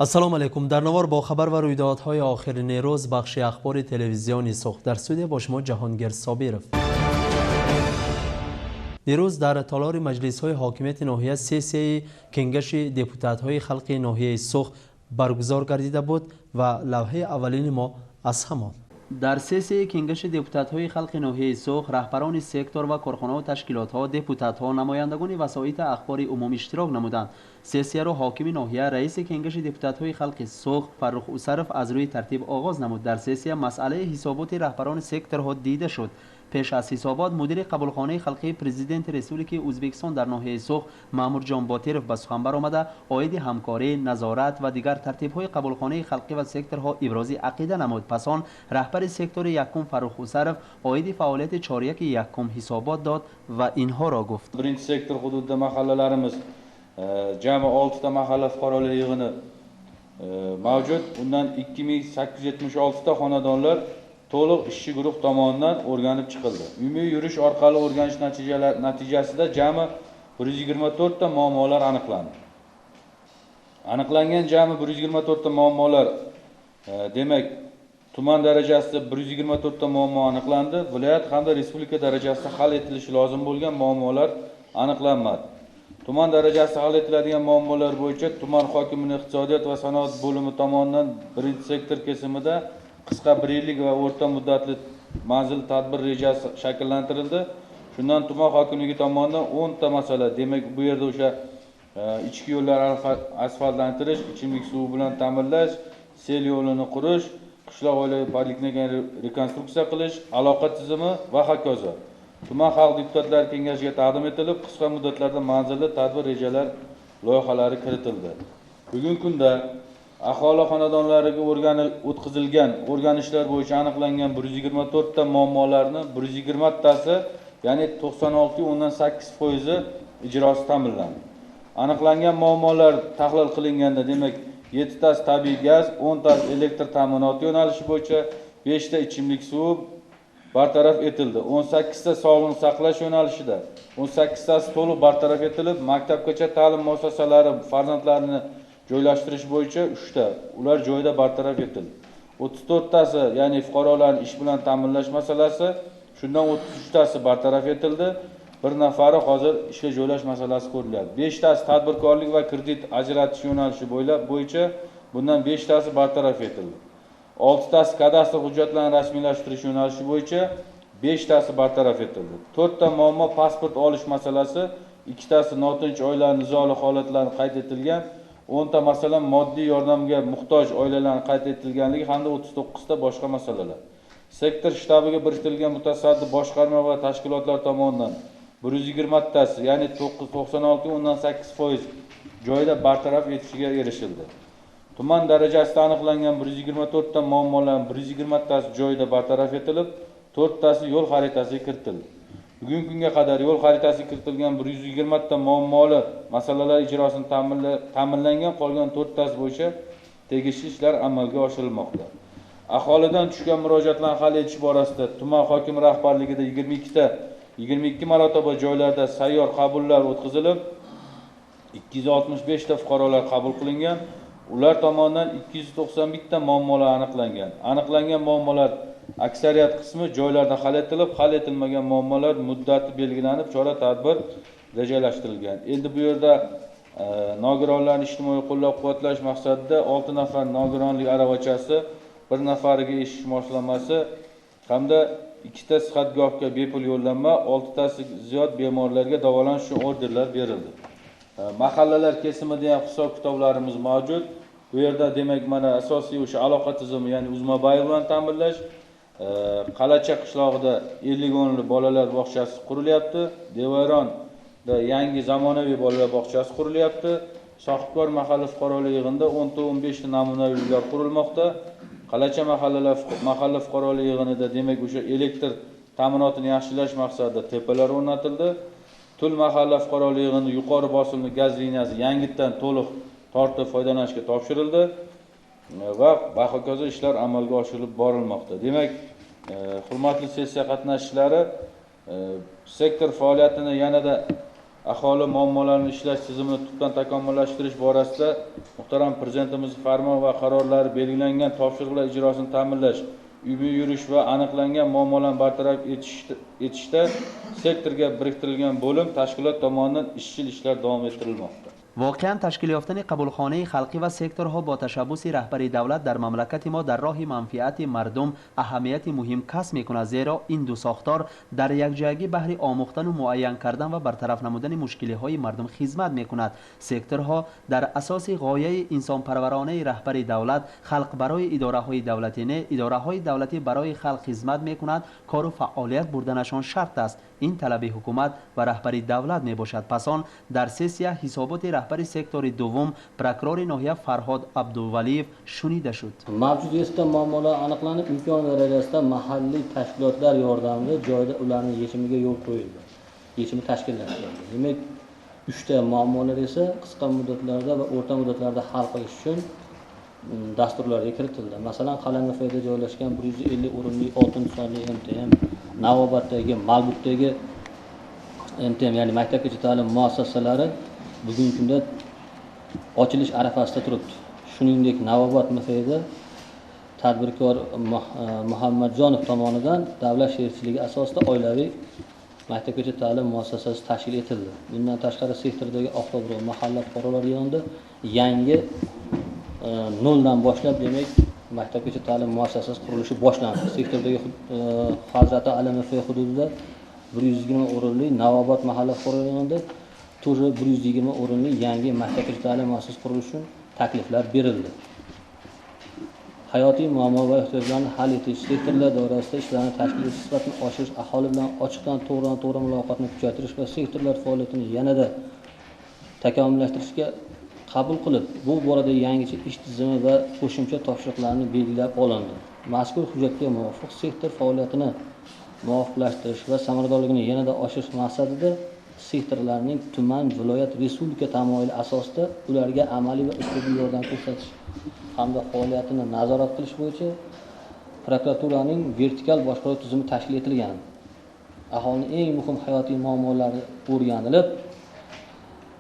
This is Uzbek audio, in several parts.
Ассалому алайкум. Дар навор бо хабар ва рӯйдодҳои охирини рӯз бахши ахбори телевизиони Суғд. Дар студия бо шумо Ҷаҳонгир Собиров. Дирӯз дар толори маҷлисҳои ҳокимияти ноҳия сессияи кенгаши депутатҳои халқи ноҳияи Суғд баргузор гардида буд ва лавҳаи аввалини мо аз ҳамон. Дар сессияи кенгаши депутатҳои халқи ноҳияи Суғд раҳбарони сектор ва корхонаву ташкилотҳо, депутатҳо, намояндагони васоити ахбори умумӣ иштирок намуданд. Сессияро ҳокими ноҳия, раиси кенгаши депутатҳои халқи Суғд Фаррух Усаров аз рӯи тартиб оғоз намуд. Дар сессия масъалаи ҳисоботи раҳбарони секторҳо дида шуд. Пеш аз ҳисобот мудири қабулхонаи халқии президенти Республикаи Ӯзбекистон дар ноҳияи Суғд Маъмурҷон Ботиров ба сухан баромада, оиди ҳамкорӣ, назорат ва дигар тартибҳои қабулхонаи халқӣ ва секторҳо ибрози ақида намуд. Пас он раҳбари сектори якум Фаррух Усаров оиди фаъолияти чоряки якум ҳисобот дод ва инҳоро гуфт. Birinchi sektor hududida mahallalarimiz jami 6 ta mahalla fuqarolar yig'ini mavjud. Undan 2876 ta xonadonlar to'liq ishchi guruh tomonidan o'rganib chiqildi. Umumiy yurish orqali o'rganish natijasida jami 124 ta muammolar aniqlandi. Aniqlangan jami 124 ta muammolar, demak, tuman darajasida 124 ta muammo aniqlandi. Viloyat hamda respublika darajasida hal etilishi lozim bo'lgan muammolar aniqlanmadi. Tuman darajasida hal etiladigan muammolar bo'yicha tuman hokimining iqtisodiyot va sanoat bo'limi tomonidan birinchi sektor kesimida qisqa 1 yillik va o'rta muddatli manzil tadbir rejasi shakllantirildi. Shundan tuman hokimligi tomonidan 10 ta masala, demak, bu yerda o'sha ichki yo'llar asfaltlantirish, ichimlik suvi bilan ta'minlash, sel yo'lini qurish, qishloq oilaviy poliklinikani rekonstruksiya qilish, aloqa tizimi va hokazo. Tuman xalq deputatlari kengashiga taqdim etilib, qisqa muddatlarda manzilli tadbir rejalar loyihalari kiritildi. Bugungi kunda aholi xonadonlariga o'tkazilgan o'rganishlar bo'yicha aniqlangan 124 ta muammolarni 120 tasi, ya'ni 96,8% ijrosi ta'minlandi. Aniqlangan muammolar tahlil qilinganda, demak, 7 tasi tabiiy gaz, 10 tasi elektr ta'minoti yo'nalishi bo'yicha, 5 ta ichimlik suvi bartaraf etildi. 18 ta sog'liqni saqlash yo'nalishida 18 tasi to'liq bartaraf etilib, maktabgacha ta'lim muassasalari farzandlarini joylashtirish bo'yicha 3 ta, ular joyida bartaraf etildi. 34 tasi, ya'ni fuqarolarni ish bilan ta'minlash masalasi, shundan 33 tasi bartaraf etildi. Bir nafari hozir ishga joylash masalasi ko'rilyapti. 5 tasi tadbirkorlik va kredit ajratish yo'nalishi bo'yicha, bundan 5 tasi bartaraf etildi. 6 tasi kadastr hujjatlarini rasmiylashtirish yo'nalishi bo'yicha 5 tasi bartaraf etildi. 4 ta muammo pasport olish masalasi, 2 tasi notinch oilalar nizoli holatlari qayd etilgan, 10 ta masala moddiy yordamga muhtoj oilalarning qayd etilganligi hamda 39 ta boshqa masalalar. Sektor shtabiga biriktirilgan mutasaddi boshqarma va tashkilotlar tomonidan 120 tasi, ya'ni 96,8% joyida bartaraf etishiga erishildi. Tuman darajasida aniqlangan 124 ta muammolarning 120 tasi joyida bartaraf etilib, 4 tasi yo'l xaritasiga kiritildi. Bugungi kunga qadar yo'l xaritasiga kiritilgan 120 ta muammoli masalalar ijrosini ta'minlangan, qolgan 4 tasi bo'yicha tegishli ishlar amalga oshirilmoqda. Aholidan tushgan murojaatlarni hal etish borasida tuman hokimi rahbarligida 22 marotaba joylarda sayyor qabullar o'tkazilib, 265 ta fuqarolar qabul qilingan. Ular tomonidan 291 ta muammolar aniqlangan. Aniqlangan muammolar aksariyat qismi joylarda hal etilib, hal etilmagan muammolar muddati belgilanib, chora-tadbir rejalashtirilgan. Endi bu yerda nogironlarni ijtimoiy qo'llab-quvvatlash maqsadida 6 nafar nogironlik aravachasi, 1 nafariga eshish moslamasi hamda 2 ta sihatgohga bepul yo'llanma, 6 tasi ziyod bemorlarga davolanish uchun orderlar berildi. Mahallalar kesimida ham hisob-kitoblarimiz mavjud. Bu yerda, demak, mana asosiy o'sha aloqa tizimi, ya'ni Uzmobile bilan ta'minlash, Qalacha qishlog'ida 50 o'rinli bolalar bog'chasi qurilyapti. Devayronda yangi zamonaviy bolalar bog'chasi qurilyapti. Sohibkor mahalla fuqarolar yig'inida 10 ta 15 ta namunaviy uylar qurilmoqda. Qalacha mahalla fuqarolar yig'inida, demak, o'sha elektr ta'minotini yaxshilash maqsadida tepalar o'rnatildi. Tul mahalla fuqarolar yig'inida yuqori bosimli gaz liniyasi yangitdan to'liq tortib foydalanishga topshirildi va hokazo ishlar amalga oshirilib borilmoqda. Demak, hurmatli sessiya qatnashchilari, sektor faoliyatini yanada Aholi muammolarini ishlash tizimini tubdan takomillashtirish borasida muhtaram Prezidentimiz farmon va qarorlari belgilangan topshiriqlar ijrosini ta'minlash, uyma yurish va aniqlangan muammolarni bartaraf etishda sektorga biriktirilgan bo'lim tashkilot tomonidan izchil ishlar davom ettirilmoqda. Воқеан ташкил ёфтани қабулхонаи халқӣ ва секторҳо бо ташаббуси раҳбари давлат дар мамлакати мо дар роҳи манфиати мардум аҳамияти муҳим касб мекунад, зеро ин ду сохтор дар якҷоягӣ баҳри омӯхтану муайян кардан ва бартараф намудани мушкилиҳои мардум хизмат мекунад. Секторҳо дар асоси ғояи инсонпарваронаи раҳбари давлат халқ барои идораҳои давлатӣ не, идораҳои давлатӣ барои халқ хизмат мекунад, кору фаъолият бурданашон шарт аст. Ин талаби ҳукумат ва раҳбари давлат мебошад. Пас он дар сессия ҳисоботи раҳбари сектори дуввум прокурори ноҳия Фарҳод Абдувалиев шунида шуд. Mavjud esa muammolar aniqlanib, imkon darajasida mahalliy tashkilotlar yordamida joyida ularning yechimiga yo'l qo'yildi. Yechimi tashkillashtirildi. Demak, 3 ta muammolar esa qisqa muddatlarda va o'rta muddatlarda hal qilish uchun dasturlarga kiritildi. Masalan, Qalamifayda joylashgan 150 o'rinli 6 sonli MTM, Navobatdagi, Malbukdagi MTM, ya'ni maktabgacha ta'lim muassasalari bugungi kunda ochilish arafasida turibdi. Shuningdek, Navobod MFda tadbirkor Muhammadjonov tomonidan davlat sherikchiligi asosida oilaviy maktabgacha ta'lim muassasasi tashkil etildi. Bundan tashqari, sektordagi Oftobro mahalla fuqarolar yig'inida yangi noldan boshlab, demak, maktabgacha ta'lim muassasasi qurilishi boshlandi. Sektordagi Hazrati Ali MF hududida 120 o'rinli Navobod mahalla fuqarolar yig'inida тоже 120 o'rinli yangi maktabgacha ta'lim muassasasi qurilishi uchun takliflar berildi. Hayotiy muammo va ehtiyojlarni hal etish, sektorlar doirasida ishlarni tashkil etish sifatini oshirish, aholi bilan ochiqdan to'g'ridan to'g'ri muloqotni kuchaytirish va sektorlar faoliyatini yanada takomillashtirishga qabul qilib, bu borada yangicha ish tizimi va qo'shimcha topshiriqlarni belgilab olindi. Mazkur hujjatga muvofiq sektor faoliyatini muvofiqlashtirish va samaradorligini yanada oshirish maqsadida sektorlarning tuman, viloyat, respublika tamoyili asosida ularga amaliy va uslubiy yordam ko'rsatish hamda faoliyatini nazorat qilish bo'yicha prokuraturaning vertikal boshqaruv tizimi tashkil etilgan. Aholining eng muhim hayotiy muammolari o'rganilib,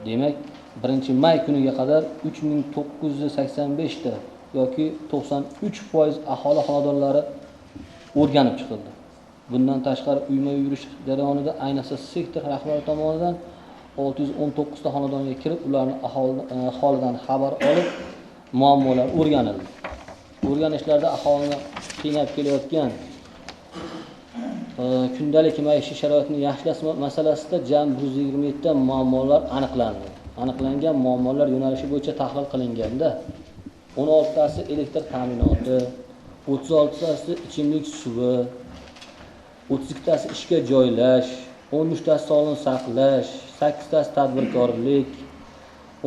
demak, 1 may kuniga qadar 3985 ta yoki 93% aholi xonadonlari o'rganib chiqildi. Bundan tashqari, uyma-uy yurish jarayonida, ayniqsa sektor rahbari tomonidan 619 ta xonadonga kirib, ularni aholi holidan xabar olib, muammolar o'rganildi. O'rganishlarda aholini qiynab kelayotgan kundalik maishiy sharoitini yaxshilash masalasida jami 127 ta muammolar aniqlandi. Aniqlangan muammolar yo'nalishi bo'yicha tahlil qilinganda 16tasi elektr ta'minoti, 36tasi ichimlik suvi, 32tasi ishga joylash, 13tasi sog'liqni saqlash, 8tasi tadbirkorlik,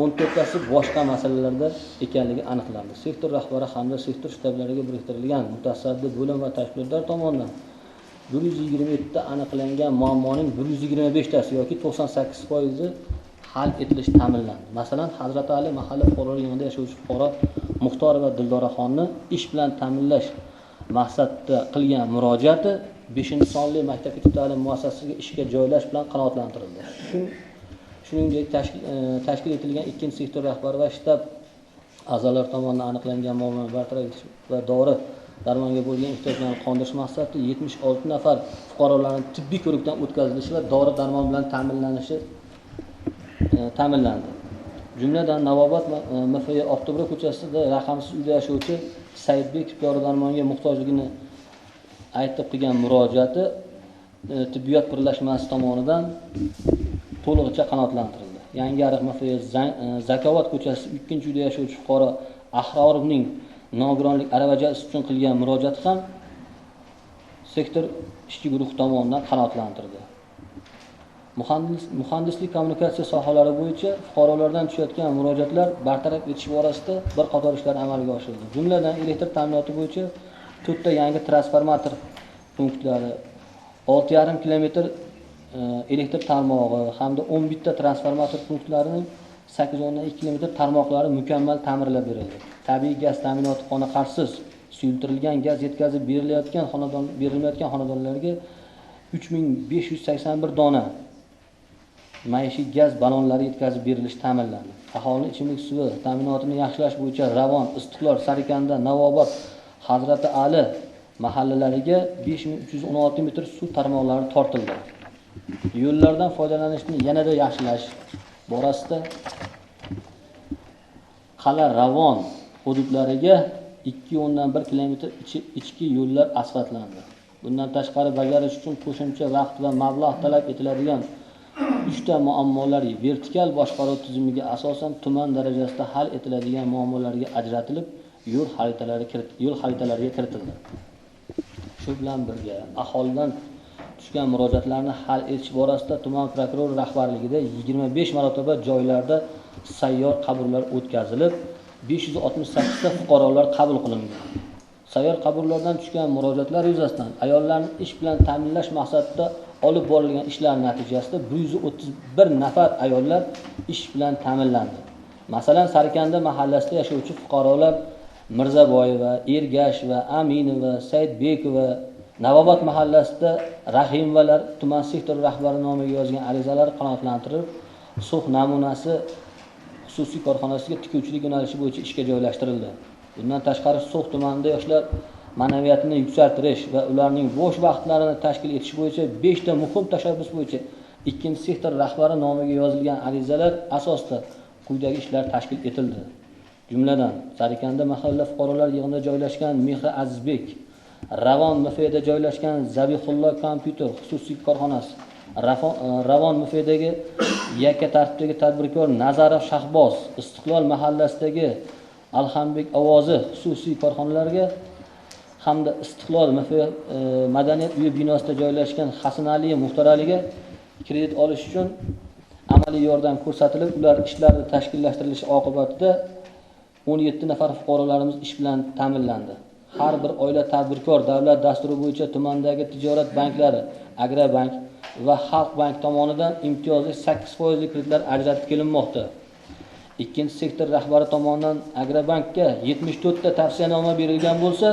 14tasi boshqa masalalarda ekanligi aniqlandi. Sektor rahbari hamda sektor shtablariga biriktirilgan mutasaddi bo'lim va tashkilotlar tomonidan 127 ta aniqlangan muammoning 125tasi yoki 98%i hal etilishi ta'minlandi. Masalan, Hazrati Ali mahalla fuqarolar yig'inida yashovchi fuqaro Muxtorova Dildoraxonni ish bilan ta'minlash maqsadida qilgan murojaati 5-sonli maktabgacha ta'lim muassasasiga ishga joylash bilan qanoatlantirildi. Shuningdek, tashkil etilgan ikkinchi sektor rahbari va shtab a'zolari tomonidan aniqlangan muammoni bartaraf etish va dori darmonga bo'lgan ehtiyojlarni qondirish maqsadida 76 nafar fuqarolarning tibbiy ko'rikdan o'tkazilishi va dori darmon bilan ta'minlanishi ta'minlandi. Jumladan, Navobod MFY Oktobr ko'chasida raqamsiz uyda yashovchi Saidbekov dori darmonga muhtojligini aytib qilgan murojaati tibbiyot birlashmasi tomonidan to'lig'icha qanoatlantirildi. Yangiariq MFY Zakovat ko'chasi ikkinchi uyda yashovchi fuqaro Ahrorovning nogironlik aravachasi uchun qilgan murojaati ham sektor ishchi guruhi tomonidan qanoatlantirildi. Muhandislik kommunikatsiya sohalari bo'yicha fuqarolardan tushayotgan murojaatlar bartaraf etish borasida bir qator ishlar amalga oshirildi. Jumladan, elektr ta'minoti bo'yicha to'rtta yangi transformator punktlari, 6,5 kilometr elektr tarmog'i hamda 11 ta transformator punktlarining 8,2 kilometr tarmoqlari mukammal ta'mirlab berildi. Tabiiy gaz ta'minoti qoniqarsiz, suyultirilgan gaz yetkazib berilmayotgan xonadonlarga 3581 dona maishiy gaz ballonlari yetkazib berilishi ta'minlandi. Aholini ichimlik suvi ta'minotini yaxshilash bo'yicha Ravon, Istiqlol, Sarikanda, Navobod, Hazrati Ali mahallalariga 5316 metr suv tarmoqlari tortildi. Yo'llardan foydalanishni yanada yaxshilash borasida Qal'a Ravon hududlariga 2.1 kilometr ichki yo'llar asfaltlandi. Bundan tashqari bajarish uchun qo'shimcha vaqt va mablag' talab etiladigan 3 ta muammolar vertikal boshqaruv tizimiga asosan tuman darajasida hal etiladigan muammolarga ajratilib, yo'l xaritalariga kiritildi. Shu bilan birga aholidan tushgan murojaatlarni hal etish borasida tuman prokurori rahbarligida 25 marotaba joylarda sayyor qabullar o'tkazilib, 568 ta fuqarolar qabul qilingan. Sayyor qabullardan tushgan murojaatlar yuzasidan ayollarni ish bilan ta'minlash maqsadida olib borilgan ishlar natijasida 131 nafar ayollar ish bilan ta'minlandi. Masalan, Sarkanda mahallasida yashovchi fuqarolar Mirzaboyeva, Ergasheva, Aminova, Saidbekova, Navobod mahallasida Rahimovalar tuman sektor rahbari nomiga yozgan arizalar qanoatlantirib, So'x namunasi xususiy korxonasiga tikuvchilik yo'nalishi bo'yicha ishga joylashtirildi. Bundan tashqari So'x tumanida yoshlar ma'naviyatini yuksaltirish va ularning bo'sh vaqtlarini tashkil etish bo'yicha 5 ta muhim tashabbus bo'yicha ikkinchi sektor rahbari nomiga yozilgan arizalar asosida quyidagi ishlar tashkil etildi. Jumladan, Sarikanda mahalla fuqarolar yig'inida joylashgan Mehri Azizbek, Ravon MFda joylashgan Zabihullo kompyuter xususiy korxonasi, Ravon MFdagi yakka tartibdagi tadbirkor Nazarov Shahboz, Istiqlol mahallasidagi Alhambek ovozi xususiy korxonalarga hamda Istiqlol MF madaniyat uyi binosida joylashgan Hasanaliyev Muxtoraliga kredit olish uchun amaliy yordam ko'rsatilib, ular ishlari tashkillashtirilishi oqibatida 17 nafar fuqarolarimiz ish bilan ta'minlandi. Har bir oila tadbirkor davlat dasturi bo'yicha tumandagi tijorat banklari, Agrobank va Xalq bank tomonidan imtiyozli 8% kreditlar ajratib kelinmoqda. Ikkinchi sektor rahbari tomonidan Agrobankka 74 ta tavsiyanoma berilgan bo'lsa,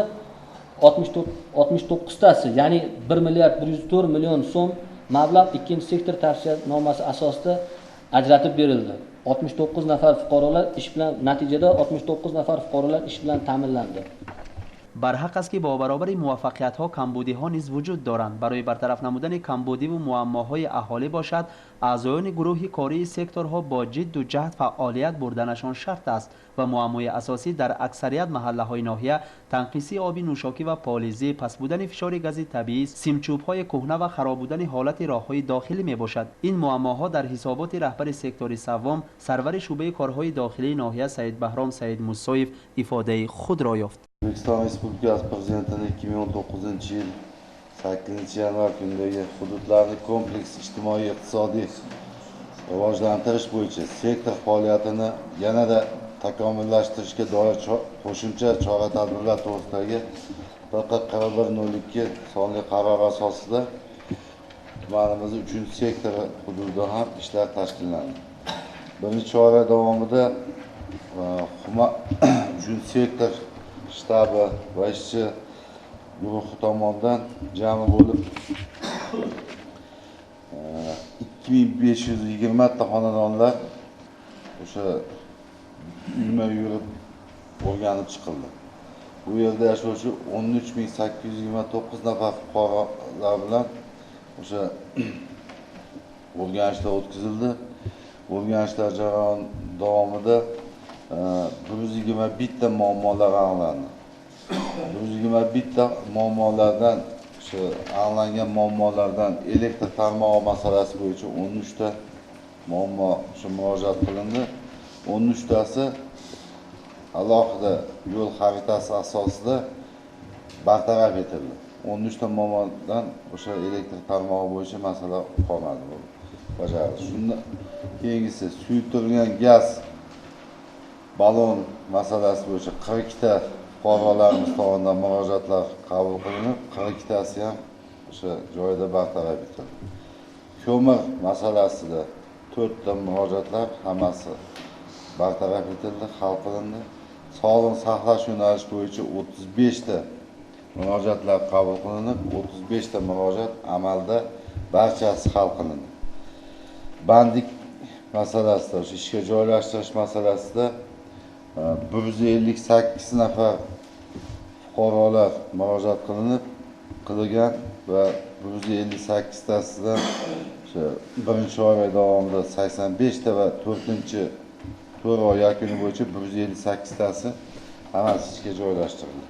69 tasi, ya'ni 1 milliard 104 million so'm mablag' ikkinchi sektor tavsiyanomasi asosida ajratib berildi. 69 nafar fuqarolar ish bilan natijada 69 nafar fuqarolar ish bilan ta'minlandi. Барҳақ аст, ки бо баробари муваффақиятҳо камбудиҳо низ вуҷуд доранд. Барои бартараф намудани камбудиву муаммоҳои аҳолӣ бошад, аъзоёни гурӯҳи кории секторҳо бо ҷидду ҷаҳд фаъолият бурданашон шарт аст ва муаммои асосӣ дар аксарият маҳаллаҳои ноҳия танқисии оби нӯшокӣ ва полизӣ, паст будани фишори гази табиӣ, симчӯбҳои кӯҳна ва хароб будани ҳолати роҳҳои дохилӣ мебошад. Ин муаммоҳо дар ҳисоботи раҳбари сектори севум, сарвари шӯъбаи корҳои дохилии ноҳия Саидбаҳром Саидмусоев ифодаи худро ёфт. O'zbekiston Respublikasi Prezidentining 2019-yil 8-yanvar kunidagi hududlarni kompleks ijtimoiy iqtisodiy rivojlantirish bo'yicha sektor faoliyatini yanada takomillashtirishga doir qo'shimcha chora-tadbirlar to'g'risidagi PQ-4102 sonli qaror asosida tumanimizning 3-sektori hududida ham ishlar tashkillandi. Birinchi chorak davomida 3-sektor shtabi va ishchi guruhi tomonidan jami bo'lib 2520 ta xonadonlar o'sha uyma-uy yurib o'rganib chiqildi. Bu yerda yashovchi 13829 nafar fuqarolar bilan o'sha o'rganishlar o'tkazildi. O'rganishlar jarayoni davomida 121 ta muammolar aniqlandi. 121 ta muammolardan, o'sha aniqlangan muammolardan elektr tarmog'i masalasi bo'yicha 13 ta muammo o'sha murojaat qilindi. 13 tasi alohida yo'l xaritasi asosida bartaraf etildi. 13 ta muammodan o'sha elektr tarmog'i bo'yicha masala qolmadi, bajarildi. Shundan keyingisi suyultirilgan gaz balon masalasi bo'yicha 42 ta fuqarolarimiz tomonidan murojaatlar qabul qilinib, 42 tasi ham o'sha joyida bartaraf etildi. Ko'mir masalasida 4 ta murojaatlar hammasi bartaraf etildi, hal qilindi. Sog'liqni saqlash yo'nalishi bo'yicha 35 ta murojaatlar qabul qilinib, 35 ta murojaat amalda barchasi hal qilindi. Bandlik masalasida, o'sha ishga joylashtirish masalasida 158 nafar fuqarolar murojaat qilgan va 158 tasidan o'sha birinchi oy davomida 85 ta va 4 oy yakuni bo'yicha 158 tasi hammasi ishga joylashtirildi.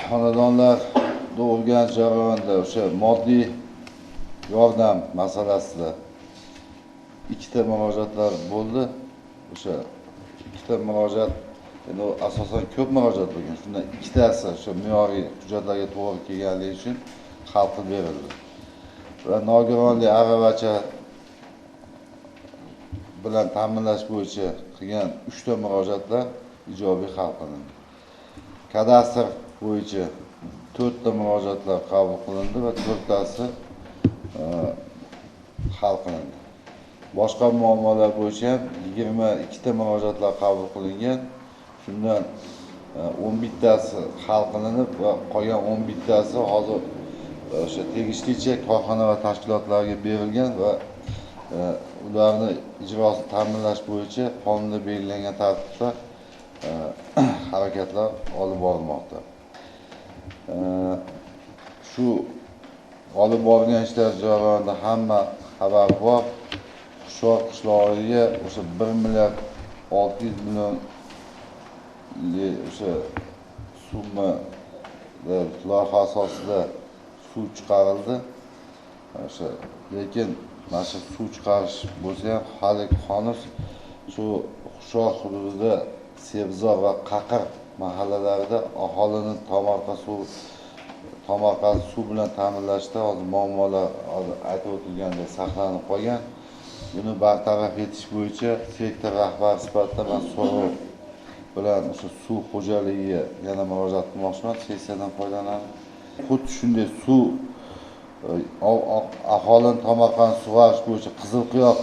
Xonadonlarni o'rganish jarayonida o'sha moddiy yordam masalasida 2 ta murojaatlar bo'ldi. O'sha 2 ta murojaat, endi asosan ko'p murojaat bo'lgan. Shundan 2tasi o'sha me'yoriy hujjatlarga to'g'ri kelganligi uchun hal qilib berildi. Va nogironlik aravacha bilan ta'minlash bo'yicha qilgan 3 ta murojaatlar ijobiy hal qilindi. Kadastr bo'yicha 4 ta murojaatlar qabul qilindi va 4 tasi hal qilindi. Boshqa muammolar bo'yicha ham 22 ta murojaatlar qabul qilingan. Shundan 11 tasi hal qilinib va qolgan 11 tasi hozir o'sha tegishlicha korxona va tashkilotlarga berilgan va ularni ijrosini ta'minlash bo'yicha qonunda belgilangan tartibda harakatlar olib borilmoqda. Shu olib borilgan ishlar jarayonida hamma xabar bor. Hushyor qishlog'iga o'sha 1 milliard 600 million o'sha summa loyiha asosida suv chiqarildi. O'sha lekin mana shu suv chiqarish bo'lsa ham hali hanuz shu Hushyor hududida Sebzor va Qaqir mahallalarida aholini tomorqasi suv bilan ta'minlashda hozir muammolar hozir aytib o'tilgandek saqlanib qolgan. Buni bartaraf etish bo'yicha sektor rahbari sifatida man so'rov bilan o'sha suv xo'jaligiga yana murojaat qilmoqchiman, sessiyadan foydalanib. Xuddi shunday suv aholini tomorqani sug'orish bo'yicha Qizilqiyoq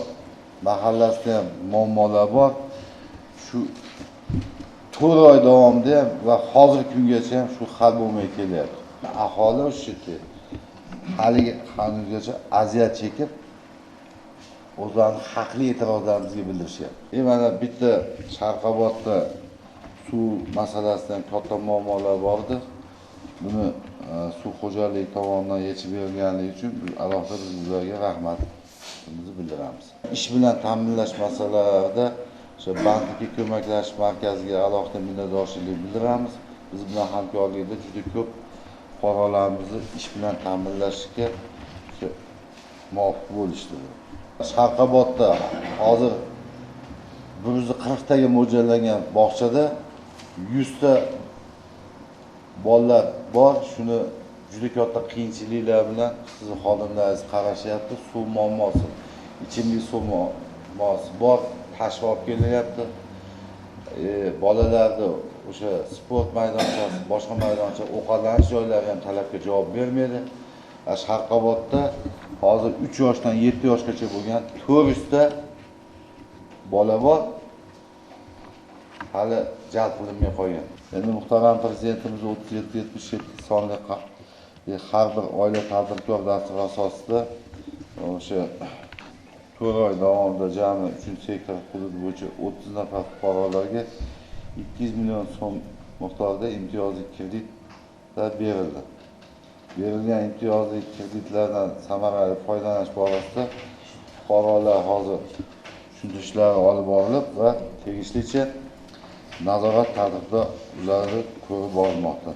mahallasida ham muammolar bor. Shu 4 oy davomida ham va hozirgi kungacha ham shu hal bo'lmay kelyapti. Aholi o'sha yerda hali hanuzgacha aziyat chekib o'zlarini haqli e'tirozlarini bizga bildirishyapti. Mana bitta Sharqobodda suv masalasidan katta muammolar bor edi. Buni suv xo'jaligi tomonidan yechib berilganligi uchun alohida biz ularga rahmatimizni bildiramiz. Ish bilan ta'minlash masalalarida o'sha bandlikka ko'maklashish markaziga alohida minnatdorchilik bildiramiz. Biz bilan hamkorlikda juda ko'p fuqarolarimizni ish bilan ta'minlashga muvaffaq bo'lishdi. Sharqobodda hozir 140 taga mo'ljallangan bog'chada 100 ta bolalar bor. Shuni juda katta qiyinchiliklar bilan sizni xodimlaringiz qarashyapti. Suv muammosi, ichimlik suv muammosi bor, tashib olib kelyapti. Bolalarni o'sha sport maydonchasi, boshqa maydoncha, ovqatlanish joylari ham talabga javob bermaydi. Sharqobodda hozir 3 yoshdan 7 yoshgacha bo'lgan 400 ta bola bor, hali jalb qilinmay qolgan. Endi muhtaram prezidentimiz 37-77 sonli har bir oila tadbirkor dasturi asosida o'sha 4 oy davomida jami 3-sektor hududi bo'yicha 30 nafar fuqarolarga 200 million so'm miqdorida imtiyozli kreditlar berildi. Berilgan imtiyozli kreditlardan samarali foydalanish borasida fuqarolar hozir tushuntirishlari olib borilib va tegishlicha nazorat tartibida ularni ko'rib borilmoqda.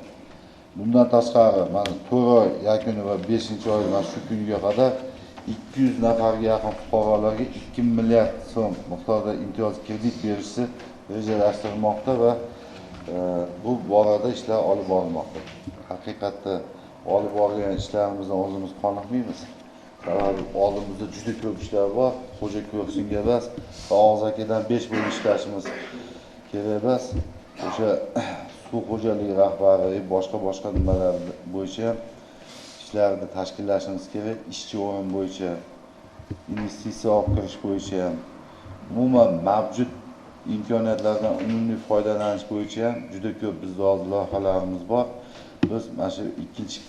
Bundan tashqari mana 4 oy yakuni va 5-oy mana shu kunga qadar 200 nafarga yaqin fuqarolarga 2 milliard so'm miqdorida imtiyoz kredit berishni rejalashtirilmoqda va bu borada ishlar olib borilmoqda. Haqiqatda olib borilgan ishlarimizdan o'zimiz qoniqmaymiz. Sababi oldimizda juda ko'p ishlar bor. Xo'ja ko'rsinga emas, og'zakidan 5 bo'lib ishlashimiz kerak emas. O'sha suv xo'jaligi rahbari, boshqa nimalar bo'yicha ham ishlarni tashkillashimiz kerak. Ishchi o'rin bo'yicha, investitsiya olib kirish bo'yicha ham, umuman mavjud imkoniyatlardan unumli foydalanish bo'yicha ham juda ko'p bizda hozir loyihalarimiz bor. Biz mana shu ikkinchi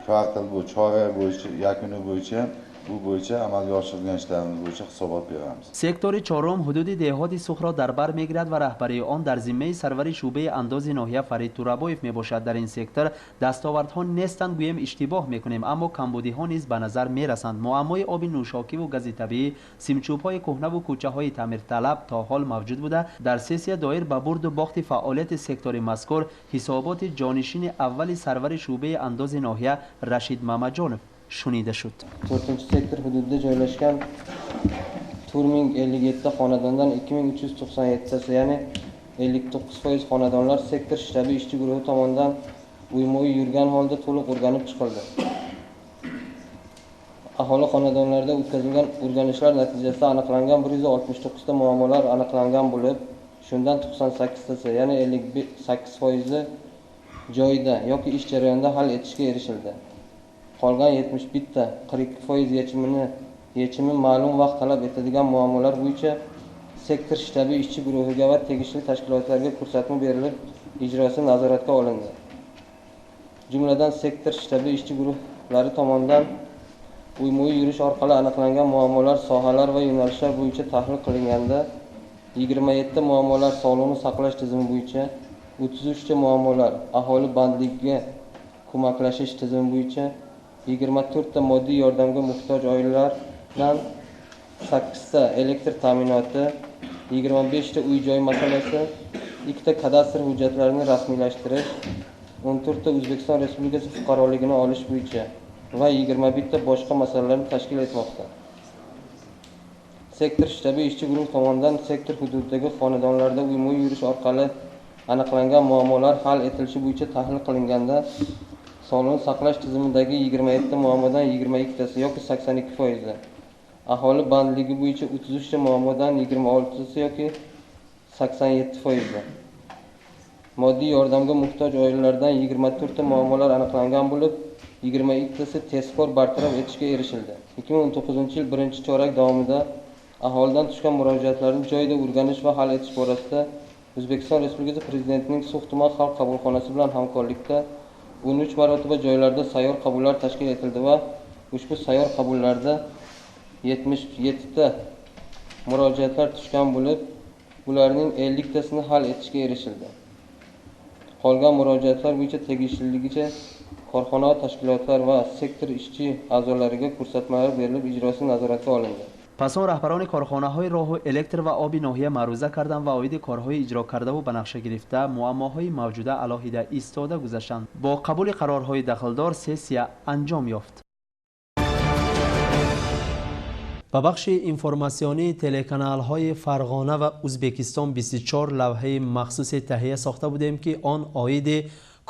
kvartal bu chorak bo'yicha yakuni bo'yicha Bu bo'yicha amalga oshirilgan ishlarimiz bo'yicha hisobot beramiz. Сектори чорум ҳудуди деҳоти Сухро дар бар мегирад ва раҳбарии он дар зиммаи сарвари шӯъбаи андози ноҳия Фарид Турабоев мебошад. Дар ин сектор дастовардҳо нестанд, гӯем иштибоҳ мекунем, аммо камбудиҳо низ ба назар мерасанд. Муаммои оби нӯшокиву гази табиӣ, симчӯбҳои кӯҳнаву кӯчаҳои таъмирталаб то ҳол мавҷуд буда, дар сессия доир ба бурду бохти фаъолияти сектори мазкур ҳисоботи ҷонишини аввали сарвари шӯъбаи андози ноҳия Рашид Мамаҷонов шунида шуд. 4-sektor hududida joylashgan 4057 xonadondan 2397tasi, ya'ni 59% xonadonlar sektor shtabi ishchi guruhi tomonidan uyma-uy yurgan holda to'liq o'rganib chiqildi. Aholi xonadonlarida o'tkazilgan o'rganishlar natijasida aniqlangan 169 ta muammolar aniqlangan bo'lib, shundan 98tasi, ya'ni 58% joyida yoki ish jarayonida hal etishga erishildi. Qolgan 71 ta 42% yechimi ma'lum vaqt talab etadigan muammolar bo'yicha sektor shtabi ishchi guruhiga va tegishli tashkilotlarga ko'rsatma berilib, ijrosi nazoratga olindi. Jumladan, sektor shtabi ishchi guruhlari tomonidan uyma-uy yurish orqali aniqlangan muammolar sohalar va yo'nalishlar bo'yicha tahlil qilinganda 27 ta muammolar sog'liqni saqlash tizimi bo'yicha, 33 ta muammolar aholi bandligiga ko'maklashish tizimi bo'yicha, 24 ta moddiy yordamga muhtoj oilalardan 8 ta elektr ta'minoti, 25 ta uy-joy masalasi, 2 ta kadastr hujjatlarini rasmiylashtirish, 14 ta O'zbekiston Respublikasi fuqaroligini olish bo'yicha va 21 ta boshqa masalalarni tashkil etmoqda. Sektor shtabi ishchi guruh tomonidan sektor hududidagi xonadonlarda uyma-uy yurish orqali aniqlangan muammolar hal etilishi bo'yicha tahlil qilinganda sog'liqni saqlash tizimidagi 27 ta muammodan 22 tasi yoki 82%, aholi bandligi bo'yicha 33 ta muammodan 26tasi yoki 87%, moddiy yordamga muhtoj oilalardan 24 ta muammolar aniqlangan bo'lib, 22 tasi tezkor bartaraf etishga erishildi. 2019-yil birinchi chorak davomida aholidan tushgan murojaatlarni joyida o'rganish va hal etish borasida O'zbekiston Respublikasi Prezidentining So'x tuman xalq qabulxonasi bilan hamkorlikda 13 marotaba joylarda sayyor qabullar tashkil etildi va ushbu sayyor qabullarda 77 ta murojaatlar tushgan bo'lib, ularning 50 tasini hal etishga erishildi. Qolgan murojaatlar bo'yicha tegishliligicha korxona, tashkilotlar va sektor ishchi a'zolariga ko'rsatmalar berilib, ijrosi nazoratga olindi. Пас он раҳбарони корхонаҳои роҳу электр ва оби ноҳия маъруза карданд ва оиди корҳои иҷро кардаву ба нақша гирифта муаммоҳои мавҷуда алоҳида истода гузаштанд. Бо қабули қарорҳои дахлдор сессия анҷом ёфт. Ба бахши информатсионии телеканалҳои Фарғона ва Ӯзбекистон 24 лавҳаи махсусе таҳия сохта будем, ки он оиди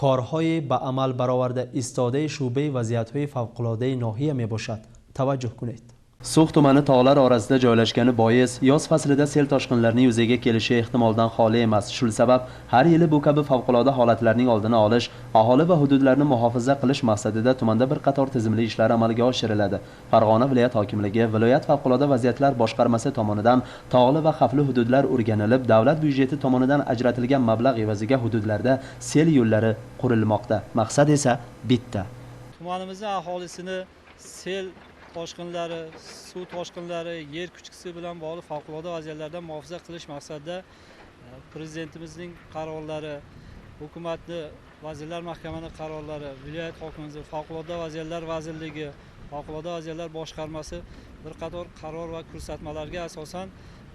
корҳои ба амал бароварда истодаи шӯъбаи вазъиятҳои фавқулодаи ноҳия мебошад. Таваҷҷӯҳ кунед. So'x tumani tog'lar orasida joylashgani bois yoz faslida sel toshqinlarining yuzaga kelishi ehtimoldan xoli emas. Shu sabab har yili bu kabi favqulodda holatlarning oldini olish, aholi va hududlarni muhofaza qilish maqsadida tumanda bir qator tizimli ishlar amalga oshiriladi. Farg'ona viloyat hokimligi, viloyat favqulodda vaziyatlar boshqarmasi tomonidan tog'li va xavfli hududlar o'rganilib, davlat byudjeti tomonidan ajratilgan mablag' evaziga hududlarda sel yo'llari qurilmoqda. Maqsad esa bitta. Tumanimizning aholisini sel toshqinlari, suv toshqinlari, yer ko'chkisi bilan bog'liq favqulodda vaziyatlardan muhofaza qilish maqsadida prezidentimizning qarorlari, hukumatni, Vazirlar Mahkamasining qarorlari, viloyat hokimligi, favqulodda vaziyatlar vazirligi, favqulodda vaziyatlar boshqarmasi bir qator qaror va ko'rsatmalarga asosan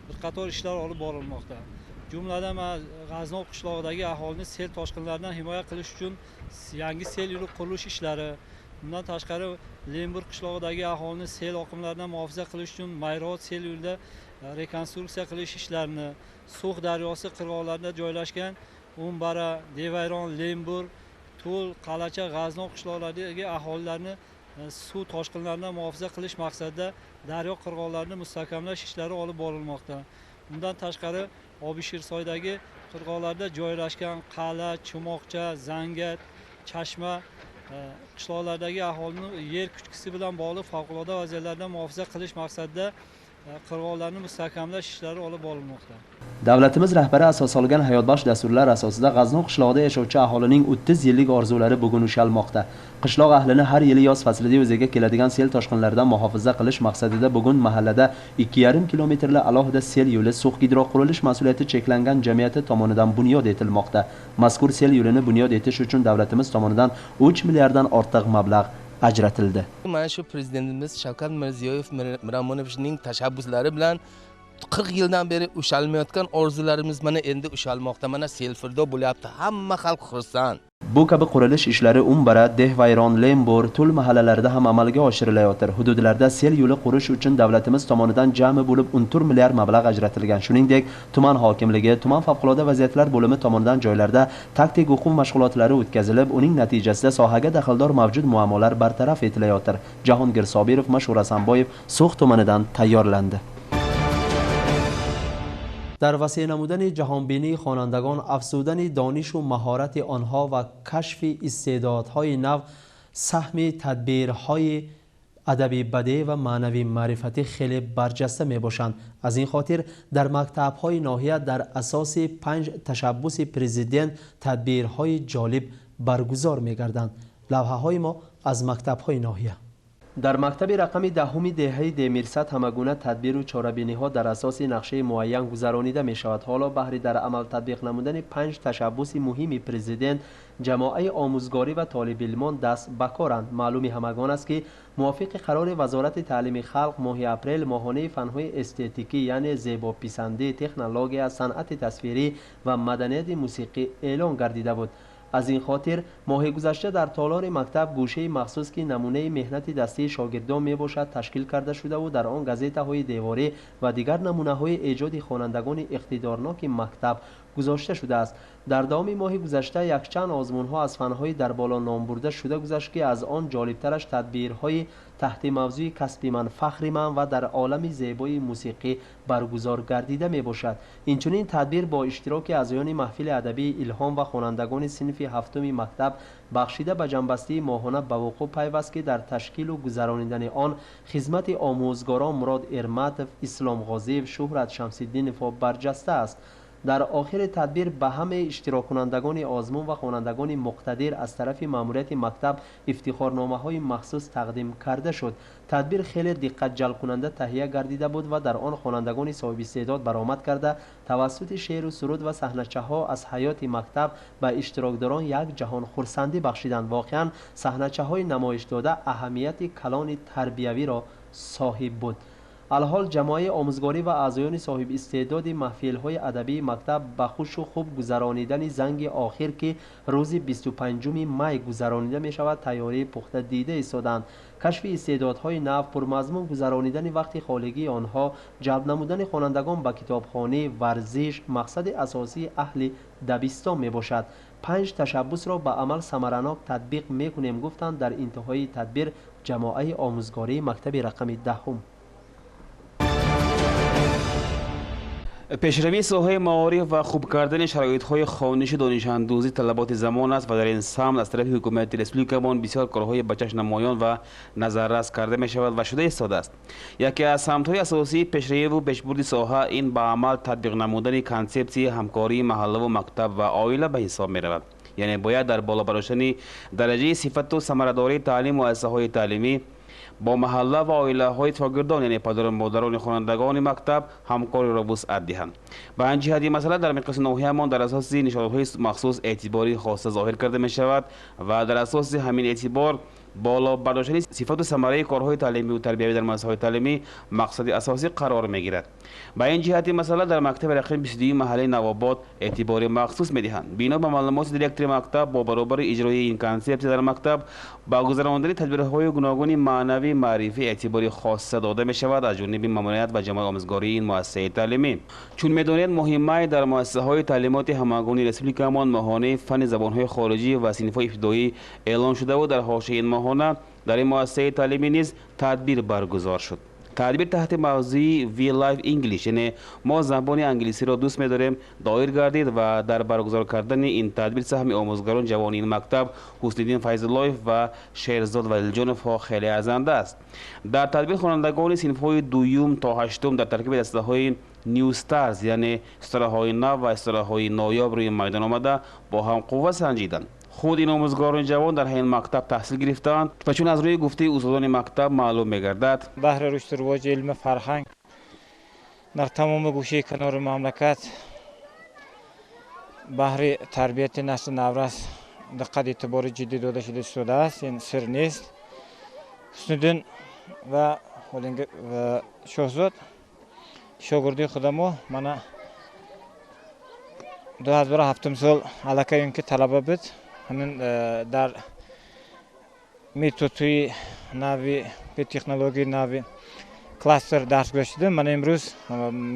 bir qator ishlar olib borilmoqda. Jumladan, G'aznob qishlog'idagi aholini sel toshqinlaridan himoya qilish uchun yangi sel yo'li qurilish ishlari, bundan tashqari Lembur qishlog'idagi aholini sel oqimlaridan muhofaza qilish uchun Mayrobod sel yo'lida rekonstruksiya qilish ishlarini, So'x daryosi qirg'oqlarida joylashgan Umbara, Devayron, Lembur, To'l, Qalacha, G'aznob qishloqlaridagi aholilarni suv toshqinlaridan muhofaza qilish maqsadida daryo qirg'oqlarini mustahkamlash ishlari olib borilmoqda. Bundan tashqari Obishirsoydagi qirg'oqlarda joylashgan Qala, Chumoqcha, Zangat, Chashma qishloqlardagi aholini yer ko'chkisi bilan bog'liq favqulodda vaziyatlardan muhofaza qilish maqsadida qirg'oqlarni mustahkamlash ishlari olib borilmoqda. Davlatimiz rahbari asos olgan hayotbaxsh dasturlar asosida G'azno qishlog'ida yashovchi aholining 30 yillik orzulari bugun ushalmoqda. Qishloq ahlini har yili yoz faslida yuzaga keladigan sel toshqinlaridan muhofaza qilish maqsadida bugun mahallada 2,5 kilometrli alohida sel yo'li So'x gidroqurilish mas'uliyati cheklangan jamiyati tomonidan bunyod etilmoqda. Mazkur sel yo'lini bunyod etish uchun davlatimiz tomonidan 3 milliarddan ortiq mablag' ajratildi. Mana shu prezidentimiz Shavkat Mirziyoyev Miromonovichning tashabbuslari bilan 40 yildan beri ushalmayotgan orzularimiz mana endi ushalmoqda. Mana selfirdo bo'lyapti. Hamma xalq xursand. Bu kabi qurilish ishlari Umbara, Dehvayron, Lembor, Tul mahallalarida ham amalga oshirilayotir. Hududlarda sel yo'li qurish uchun davlatimiz tomonidan jami bo'lib 14 milliard mablag' ajratilgan. Shuningdek, tuman hokimligi, tuman favqulodda vaziyatlar bo'limi tomonidan joylarda taktik o'quv mashg'ulotlari o'tkazilib, uning natijasida sohaga daxldor mavjud muammolar bartaraf etilayotir. Jahongir Sobirov, Mashhur Hasanboyev, So'x tumanidan tayyorlandi. Дар васеъ намудани ҷаҳонбинии хонандагон, афзудани донишу маҳорати онҳо ва кашфи истеъдодҳои нав саҳми тадбирҳои адаби бадеъ ва маънавии маърифатӣ хеле барҷаста мебошанд. Аз ин хотир дар мактабҳои ноҳия дар асоси 5 ташаббуси президент тадбирҳои ҷолиб баргузор мегарданд. Лавҳаҳои мо аз мактабҳои ноҳия. Дар мактаби рақами 10 деҳаи Демирсад ҳамагуна тадбиру чорабиниҳо дар асоси нақшаи муайян гузаронида мешавад. Ҳоло баҳри дар амал татбиқ намудани 5 ташаббуси муҳими президент ҷамоаи омӯзгорӣ ва толибилмон даст ба коранд. Маълуми ҳамагон аст, ки мувофиқи қарори Вазорати таълими халқ моҳи апрел моҳонаи фанҳои эстетикӣ, яъне зебописандӣ, технология, санъати тасвирӣ ва маданияти мусиқӣ эълон гардида буд. Аз ин хотир моҳи гузашта дар толори мактаб гӯшаи махсус, ки намунаи меҳнати дастии шогирдон мебошад, ташкил карда шудаву дар он газетаҳои деворӣ ва дигар намунаҳои эҷоди хонандагони иқтидорноки мактаб гузошта шудааст. Дар давоми моҳи гузашта якчанд озмунҳо аз фанҳои дар боло номбурда шуда гузашт, ки аз он ҷолибтараш тадбирҳои таҳти мавзӯи касби ман фахри ман ва дар олами зебои мусиқӣ баргузор гардида мебошад. Инчунин тадбир бо иштироки аъзоёни маҳфили адабии Илҳом ва хонандагони синфи 7 мактаб бахшида ба ҷамъбастии моҳона ба вуқӯъ пайваст, ки дар ташкилу гузаронидани он хизмати омӯзгорон Мурод Эрматов, Ислом Ғозиев, Шуҳрат Шамсиддинов барҷаста аст. Дар охири тадбир ба ҳамаи иштироккунандагони озмун ва хонандагони муқтадир аз тарафи маъмурияти мактаб ифтихорномаҳои махсус тақдим карда шуд. Тадбир хеле диққатҷалбкунанда таҳия гардида буд ва дар он хонандагони соҳибистеъдод баромад карда, тавассути шеъру суруд ва саҳначаҳо аз ҳаёти мактаб ба иштирокдорон як ҷаҳон хурсандӣ бахшиданд. Воқеан саҳначаҳои намоишдода аҳамияти калони тарбиявиро соҳиб буд. Алҳол ҷамоаи омӯзгорӣ ва аъзоёни соҳибистеъдоди маҳфилҳои адабии мактаб ба хушу хуб гузаронидани занги охир, ки рӯзи 25 май гузаронида мешавад, тайёрии пухта дида истоданд. Кашфи истеъдодҳои нав, пурмазмун гузаронидани вақти холигии онҳо, ҷалб намудани хонандагон ба китобхонӣ, варзиш мақсади асосии аҳли дабистон мебошад. 5 ташаббусро ба амал самаранок татбиқ мекунем, гуфтанд дар интиҳои тадбир ҷамоаи омӯзгории мактаби рақами 10. Пешравии соҳаи маориф ва хуб кардани шароитҳои хониши донишандӯзӣ талаботи замон аст ва дар ин самт аз тарафи ҳукумати республикамон бисёр корҳои ба чашм намоён ва назаррас карда мешавад ва шуда истодааст. Яке аз самтҳои асосии пешравиву пешбурди соҳа ин ба амал татбиқ намудани консепсияи ҳамкории маҳаллаву мактаб ва оила ба ҳисоб меравад. Яъне бояд дар боло бардоштани дараҷаи сифату самарадории таълим муассисаҳои таълимӣ бо маҳалла ва оилаҳои шогирдон, яъне падару модарони хонандагони мактаб ҳамкориро вусъат диҳанд. Ба ин ҷиҳати масъала дар миқёси ноҳияамон дар асоси нишонҳои махсус эътибори хоса зоҳир карда мешавад ва дар асоси ҳамин эътибор боло бардоштани сифату самараи корҳои таълимию тарбиявӣ дар муассисаҳои таълимӣ мақсади асосӣ қарор мегирад. Ба ин ҷиҳати масъала дар мактаби рақами 22 маҳаллаи Навобод эътибори махсус медиҳанд. Бино ба маълумоти директори мактаб, бо баробари иҷрои ин консепсия дар мактаб ба гузарондани тадбирҳои гуногуни маънавӣ маърифӣ эътибори хоса дода мешавад аз ҷониби мамурият ва ҷамоаи омӯзгории ин муассисаи таълимӣ. Чун медонед, моҳи май дар муассисаҳои таълимоти ҳамагонии республикамон моҳонаи фанни забонҳои хориҷӣ ва синфҳои ибтидоӣ эълон шудаву дар ҳошияи ин моҳона дар ин муассисаи таълимӣ низ тадбир баргузор шуд. Тадбир таҳти мавзӯи We Love English, яъне мо забони англисиро дӯст медорем, доир гардид ва дар баргузор кардани ин тадбир саҳми омӯзгарони ҷавони ин мактаб Ҳусниddин Файзуллоев ва Шерзод Валиҷоновҳо хеле арзанда аст. Дар тадбир хонандагони синфҳои дуюм то ҳаштум дар таркиби дастаҳои New Stars, яъне ситораҳои нав ва ситораҳои ноёб рӯи майдон омада бо ҳам қувва санҷиданд. Худ ин омӯзгорони ҷавон дар ҳамин мактаб таҳсил гирифтаанд ва чун аз рӯи гуфтаи устодони мактаб маълум мегардад, баҳри рушду ривоҷи илми фарҳанг дар тамоми гӯшаи канори мамлакат, баҳри тарбияти насли наврас диққат эътибори ҷиддӣ дода шуда истодааст. Ин сир нест. Ҳусниddин ва Шоҳзод шогирди худамо мана 2007 сол аллакай ин ки талаба буд, ҳамин дар методҳои нави, технологияи нави кластер дарс гузаштидем. Мана имрӯз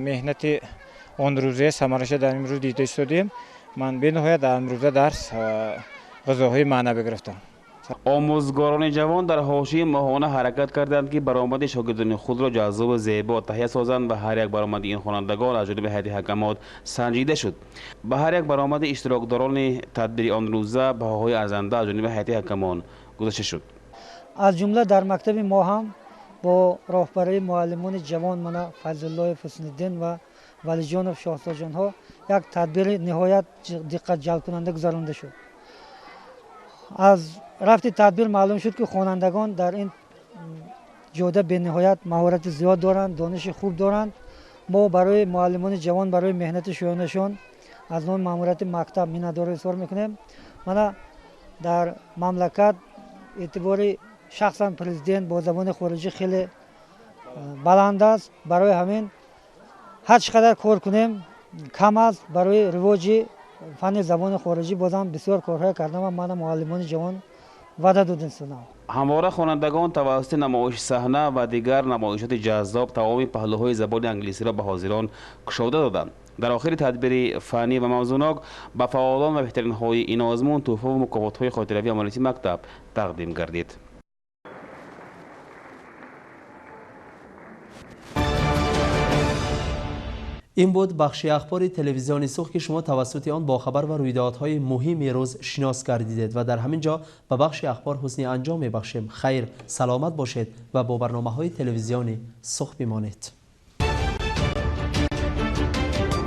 меҳнати он рӯза самараша дар имрӯз дида истодем. Ман бениҳоят дар имрӯза дарс ғизоҳои маънавӣ гирифтам. Омӯзгорони ҷавон дар ҳошияи моҳона ҳаракат карданд, ки баромади шогирдони худро ҷаззобу зебо таҳия созанд ва ҳар як баромади ин хонандагон аз ҷониби ҳайати ҳакамот санҷида шуд. Ба ҳар як баромади иштирокдорони тадбири он рӯза баҳоҳои арзанда аз ҷониби ҳайати ҳакамон гузошта шуд. Аз ҷумла дар мактаби мо ҳам бо роҳбарии муаллимони ҷавон мана Файзуллоев Ҳусниddин ва Валиҷонов Шоҳзоҷонҳо як тадбири ниҳоят диққатҷалбкунанда гузаронда шуд. Аз рафти тадбир маълум шуд, ки хонандагон дар ин ҷода бениҳоят маҳорати зиёд доранд, дониши хуб доранд. Мо барои муаллимони ҷавон барои меҳнати шоёнашон аз номи маъмурияти мактаб миннатдорӣ изҳор мекунем. Мана дар мамлакат эътибори шахсан президент бо забони хориҷӣ хеле баланд аст. Барои ҳамин ҳар чӣ қадар кор кунем кам аст. Барои ривоҷи фанни забони хориҷӣ бозам бисёр корҳое кардам ва мана муаллимони ҷавон ваъда додем сунам. Ҳамвора хонандагон тавассути намоиши саҳна ва дигар намоишоти ҷаззоб тамоми паҳлӯҳои забони англисиро ба ҳозирон кушода доданд. Дар охири тадбири фаннӣ ва мавзунок ба фаъолон ва беҳтаринҳои ин озмун тӯҳфаву мукофотҳои хотиравии амалиёти мактаб тақдим гардид. Ин буд бахши ахбори телевизиони Суғд, ки шумо тавассути он бо хабар ва рӯйдодҳои муҳими рӯз шинос гардидед ва дар ҳамин ҷо ба бахши ахбор ҳусни анҷом мебахшем. Хайр, саломат бошед ва бо барномаҳои телевизиони Суғд бимонед.